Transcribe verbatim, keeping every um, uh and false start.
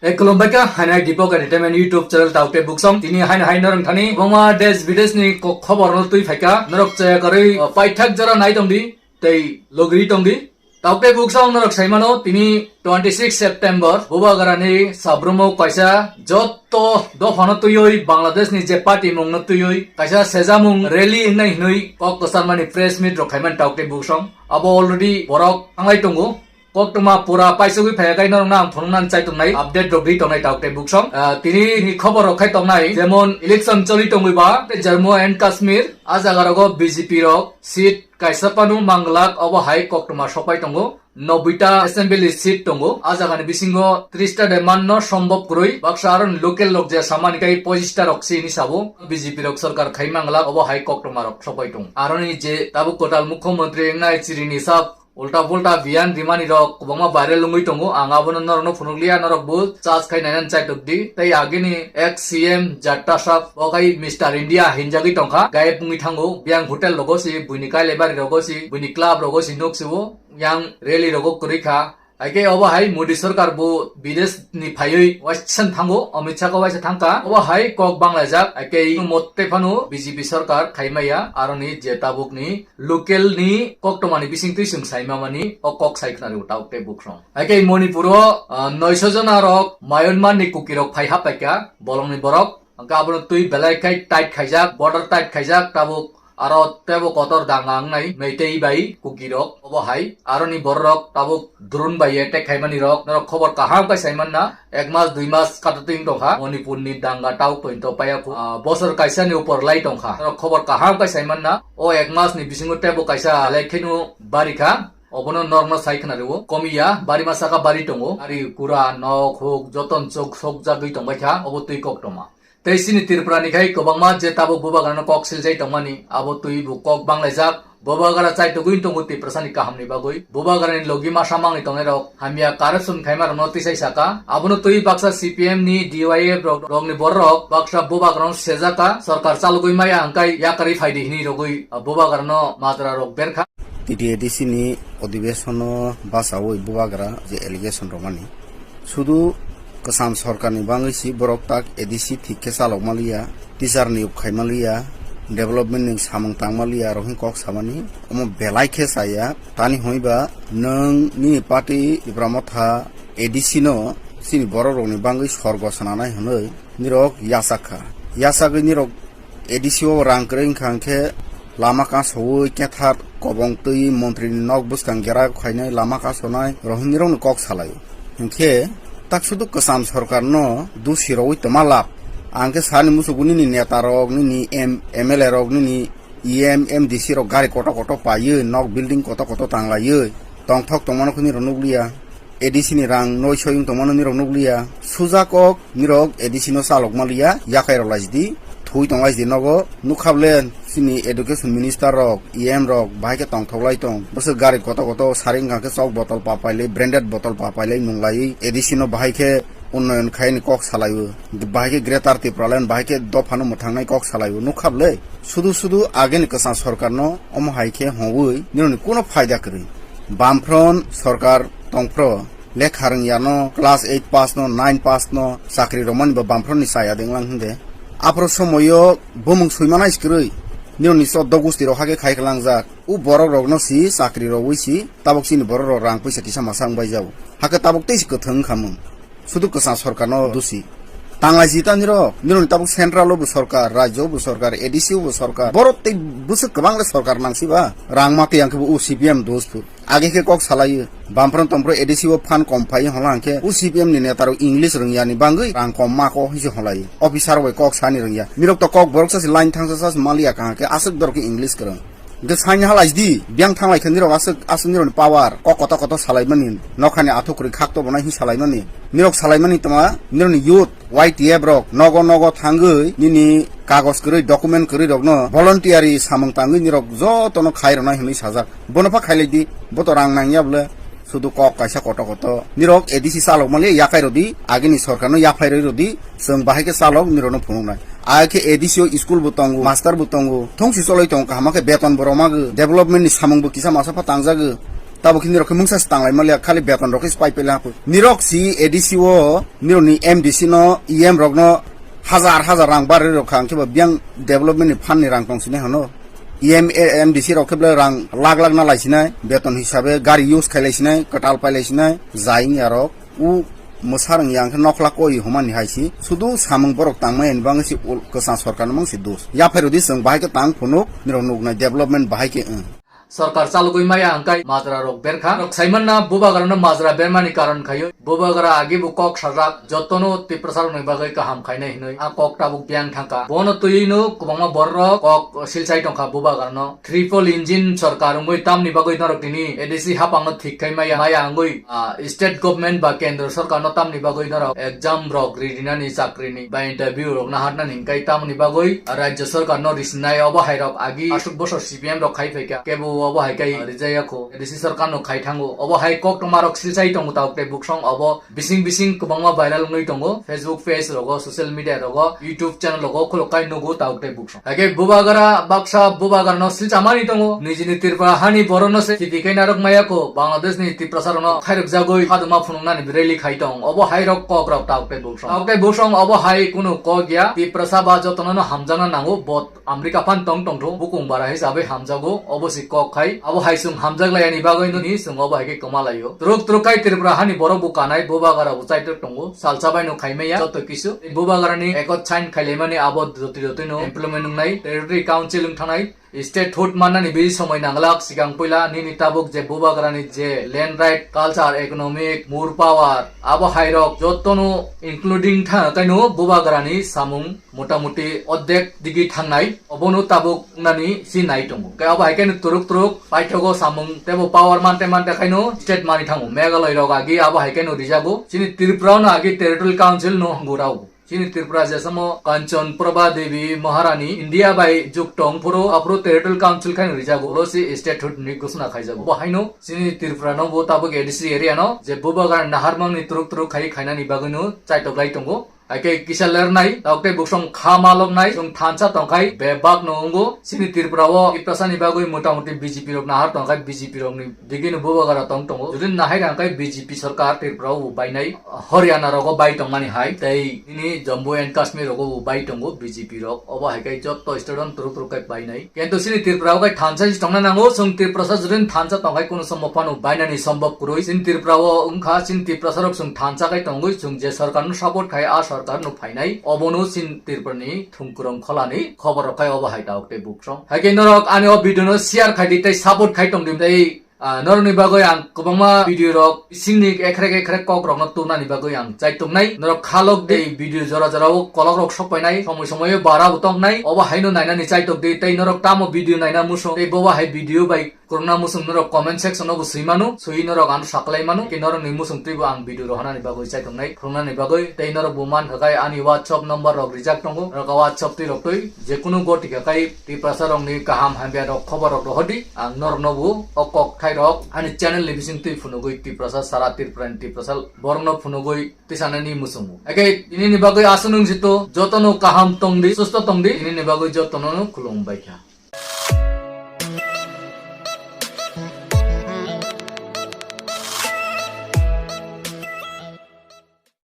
E, khulumbai kha, hainai Deepak Entertainment YouTube channel taukte buksong. Tini haino hai norong thani, bongma desh bidesh ni ko-, khobor no twi phaikha. Norok chaya karwi, uh, paithak jora nai tongdi, tei logri tongdi. Taukte buksong norok saimano, tini twenty six September, Bubagra ni sabrumo kaisa jotto dophano twiwi Bangladesh ni je party mung no twiwi kaisa sejamung rally wngnai hinwi kok kwcharmani press meet rok khaiman taukte buksong. Abo already borok thanglai tongo. Koktwma pura paisogwi phaiya khe norokno ang phunukna chai tongnai, update rok ri tongnai taukte buksong. Ah, tini ni khobor rok khai tongnai, jemon election choli tongwi ba, tei Jammu and Kashmir, a jaga rogo B J P rok seat kaisa phano manglak, obo hai koktwma sokpai tongo. Nobita assembly seat tongo, a jagani bisingo tris ta de manno sombhob kwrwi, baksa aro ni local rok je samani kai pochis ta rok se hini sabo, B J P rok sorkar khai manglak, obo hai koktwma rok sokpai tongo. Aroni je tabuk kwtal mukhyamantri wngnai Chirini sap, ulta pulta biyan rimani rok kwbangma viral wngwi tongo. Ang abono norokno phunukliya, norok bo charge khai nainani chaitok di. Tei agini ex C M Jatta sap bo khai Mister India hinjagwi tongkha. Gayeb wngwi thango. Biyang hotel rogo si, buini kailebari rogo si, buini club rogo si nuk sibo. Yang rally rogo kwrwi kha. Haikhe obo hai Modi sorkar bo bidesh ni phaiwi waisa thango, Amit Shah ko waisa thangkha. Obo hai kok banglaijak, haikhe motte phano B J P sorkar khaimaya, aroni je tabuk ni local ni koktwmani bisingtwi chwng saimamani o kok sai khna rw tauk tei bukrong. Haikhe Manipur o, ah, noisho jona rok Myanmar ni Kuki rok phai hapaikha, bolong ni borok. Hwnkhe abono twi belai khai tight khaijak, border tight khaijak, tabuk aro tebo kotor danga wngnai Meitei bai Kuki rok. Obo hai aroni borok tabuk drone bai attack khaimani rok, norok khobor kaham khe saimanna. Ek mas, dui mas kato twi wng tongkha Manipur ni danga tau pointo paya khu, ah, bosor kaisa ni upor lai tongkha. Norok khobor kaham khe saimanna. O ek mas ni bisingo tebo kaisa lai kheno bari kha. Obono norokno sai khna rwo. Komiya, bari ma saka bari tongo. Ari kura, nok, huk, joton chok, sok jagwi tongbai kha. Obo twi koktwma. Tei chini Tripura ni khai kwbangma je tabuk Bubagrano kok siljai tongmani, abo twi bo kok banglaijak. Bubagra chaitogwi tongo Tiprasa ni kaham ni bagwi. Bubagra ni logi masa mangwi tongnai rok hamya corruption khaima rokno tisai saka. Abono twi baksa C P M ni D Y F rok, rok ni borok baksa Bubagrano sejaka, sorkar chalogwi maya hwnkhe yakarwi phaidi hinwi rogwi Bubagrano majra rok berkha. T T A D C ni odhibesono bachaui Bubagra je allegation romani. Sudu kwcham sorkarni bangwi si borok tak A D C thik khe chalok maliya, teacher niyok khai maliya, development ni samung tang maliya, aro hin kok samani omo belai khe chaya. Tani hwnwi ba nwng nini party Tipra Motha A D C no chini borok rokni bangwi sorgo swnanai hwnwi nirok yachak kha. Yachagwi nirok A D C o rang kwrwi wngkha hwnkhe lama kasowi kethar kobong twi montri ni nok bwskang gera khainai lama kasonai rohini rokno kok salai. Hwnkhe tak sudu kwcham sorkar no dusi rogwi tongma lab. Ang khe sani musugo nini neta rok, nini M-, M L A rok, nini E M, M D C rok gari kotor kotor paiwi nok building kotor kotor tanglaiwi tongthok tongmano khe nini rok nukliya. A D C ni rang noi soi wng tongmano nirok nukliya. Suja kok nirok A D C no chalok maliya, yakai rok laisidi, thui tong laisidi nogo. Nukha bole chini education minister rok, E M rok bahai khe tongthok lai tong. Bwswk gari koto koto sari wngkha khe chok botol pa pailai, branded botol pa pailai nung laiwi A D C no bahai khe unnoyon khaini kok salaiwi. Bahai khe Greater Tipraland, bahai khe dophano mwthangnai kok salaiwi. Nukha bole sudu sudu ageni kwcham sorkarno omo hai khe hongwi nirokni kuno phaida kwrwi. Bamfront sorkar tongphro lekha rwngyano class eight pass no, nine pass no chakri romani bo bamfront ni chaya denglang hwnde. Aphro somoyo bumung suimana iskrwi nirokni choddo gusti rok hake khai klangjak. U borok rokno si chakri rogwi si tabok chini borok rok rang puisa kisa masa wngbai jao. Hake tabok tei si kwthwng wngkha mung. Sudu kwcham sorkarno dusi. Tanglai jita nirok, nirokni tabuk central o bo sorkar, rajyo o bo sorkar, A D C o bo sorkar. Borok tei bwswk kwbang le sorkar nangsi ba? Rang ma tei ang khe bo o C P M dos phu. Age khe kok salai, Bamfront Tongphro A D C o phan kom phai hwnla hwnkhe o C P M ni neta rok English rwngya ni bangwi rang kom ma ko hwnse hwnlai. Officer bai kok sani rwngya. Nirok to kok borok sa si line thangsa sa si maliya kaham khe aswk dor khe English kwrwng. Hwnkhe saini halai di, biyang thanglai khe nirok aswk, aswk nirokni power, kok koto koto salaimani, nokhani athuk kwrwi khak to bonai hwn salaimani, nirok salaimani tongma, nirokni youth, Y T F rok, nogo nogo thangwi, nini kagoj kwrwi, document kwrwi rokno, voluntary samung tangwi nirok jotono khai rwnai hwnwi sajak. Bono pha khailai di, bo to rang nangya bwle, sudu kok kaisa koto koto. Nirok A D C chalok mali yakai rodi, agini sorkarno yaphai rwi rodi, chwng bahai khe chalok nirokno phunuknai. Ai khe A D C o school bo tongo, master bo tongo, thongsi choloi tongo, kaham khe beton bo rwmagwi, development ni samung bo kisa masa pha tangjagwi. Tabuk khe nirok khe mungsa se tanglai maliya, khali beton rok khe se pai pele hakui. Nirok si A D C o nirok ni M D C no, E M rok no hajar hajar rang barwi rok kha, hwnkhe bo biyang development ni fund ni rang tong sinai hano. E M, M D C rok khe belai rang lakh lakh na lai sinai, beton hisabe gari use khai lai sinai, kwtal pai lai sinai, jai wngya rok. U mwsarang yang khe nokhlak koi humani hai si. Sudu samung borok tangmani bangwi si ul-, kwchang sorkar no mang si dos. Yaphai rodi chwng bahai khe tang phunuk, nirok nuknai development bahai khe wng. Sorkar chalugwi maya hwnkhe majra rok berkha. Rok saimanna bubagra no majra bermani karon khaio. Bubagra agi bo kok sajak jotono Tiprasa rokni bagwi kaham khainai hinwi a kok tabuk biyang thangkha. Bono twiwi no kwbangma borok rok kok silchai tongkha bubagra no. Triple engine sorkar wngwi tamni bagwi norok tini A D C hapang no thik khai maya, maya wngwi, ah, state government ba kendro sorkar no tamni bagwi norok exam rok rinani chakrini ba interview rok naharnani hwnkhe tamni bagwi rajya sorkar no risinai obo hai rok agi aswk bosor C P M rok khai phaikha kebo obo hai khe rijaya kho A D C sorkar no khai thango obo hai koktwma rok silchai tongo tabuk tei buksong obo bising bising kwbangma viral wngwi tongo, Facebook page rogo, social media rogo, YouTube channel rogo khuluk khai nugo tabuk tei buksong. Haikhe bubagra baksa bubagra no silchamani tongo, nijini Tripura hani borok no se khibi khai narwk maya kho, Bangladesh ni Tiprasa rok no khairok jagwi haduma phunuknani rally khai tong, obo hai rok kok rok tabuk tei buksong. Tabuk tei buksong obo hai kunu kok ya, Tiprasa ba jotono no hamjakna nango, bo America phan tong tongtho, bukung bara hisabe hamjago, obo si kok khai. Abo hai chwng hamjak laiyani bagwi no ni chwng obo hai khe kwma laio. Twrwk twrwk khai Tripura hani borok bo kanai, bubagra bo chaitok tongo, salsa bai no khai maya, joto kisu. Bubagra ni ekot sign khailaimani abo doti doti no implement wngnai, territory council wng thanai, statehood mannani bisi somoi nanglak, sikang puila nini tabuk je bubagra ni je land right, culture, economic, moor power, abo hai rok jotono including tha kaino bubagra ni samung motamuti ordek digi thangnai, obono tabuk wngnani si nai tongo. Khe abo hai khe no twrwk twrwk paithogo samung, tebo power mante mante khaino state mani thango. Meghalaya rok agi abo hai khe no rijago. Chini Tripura no agi territorial council no hwngo rao. Chini Tripura jesamo Kanchan Prabha Devi Maharani India bai juk tong phuru aphuru territorial council khaino rijago. Oro si statehood ni ghosona khaijago. Bo haino chini Tripura no bo tabuk A D C area no je bubagra naharmang ni twrwk twrwk khai khainani bagwi no chaitok lai tongo. Haikhe kisa lernai, tabuk tei buksong kha maloknai, chwng thansa tongkhai, bebak no wngo. Chini Tripura o Tiprasa ni bagwi motamuti B J P rok nahar tongkhai, B J P rok ni digini bubagra tong tongo. Jodi nahai rang khai B J P sorkar Tripura o bo bainai, Haryana rogo bai tongmani hai, tei nini Jammu and Kashmir rogo bo bai tongo B J P rok. Obo hai khai jotto state on twrwk twrwk khai bainai. Kintu chini Tripura o khai thansa si tongna nango, chwng Tiprasa jodi thansa tongkhai kunu somo phano bainani sombok kwrwi. Chini Tripura o wngkha, chini Tiprasa rok chwng thansa khai tongwi, chwng je sorkar no support khai, a sorkar no phainai. Obono chini Tripura ni thungkwrwng kholani khobor rok khai obo hai tabuk tei buksong. Hai khe norok ani o video no share khai di tei support khai tong di tei, ah, norok ni bagwi ang kwbangma video rok bising ni ekhrek ekhrek kok rok no tubnani bagwi ang chai tongnai. Norok khalok di video jora jora o kolok rok sok painai, somoi somoi o bara bo tong nai. Obo hai no nainani chai tok di tei norok tamo video naina muchung tei bobo hai video bai kwrwngna muchung norok comment section o bo swi mano, swi norok ano saklai mano, tei norok ni muchung twibo ang video rohornani bagwi chai tongnai, phwrwngnani bagwi, tei norok bo man kha khai ani WhatsApp number rok rijak tongo, norok WhatsApp twi rok twi, je kunu goti kha khai Tiprasa rok ni kaham hamya rok khobor rok rohor di, ang norok no bo o kok thai rok ani channel ni bising twi phunugwi Tiprasa sara Tripura ni Tiprasa borok no phunugwi twi sanani muchungo. Eke tini ni bagwi aswk nung jito, joto no kaham tong di, susto tong di, tini ni bagwi joto no khulum bai kha.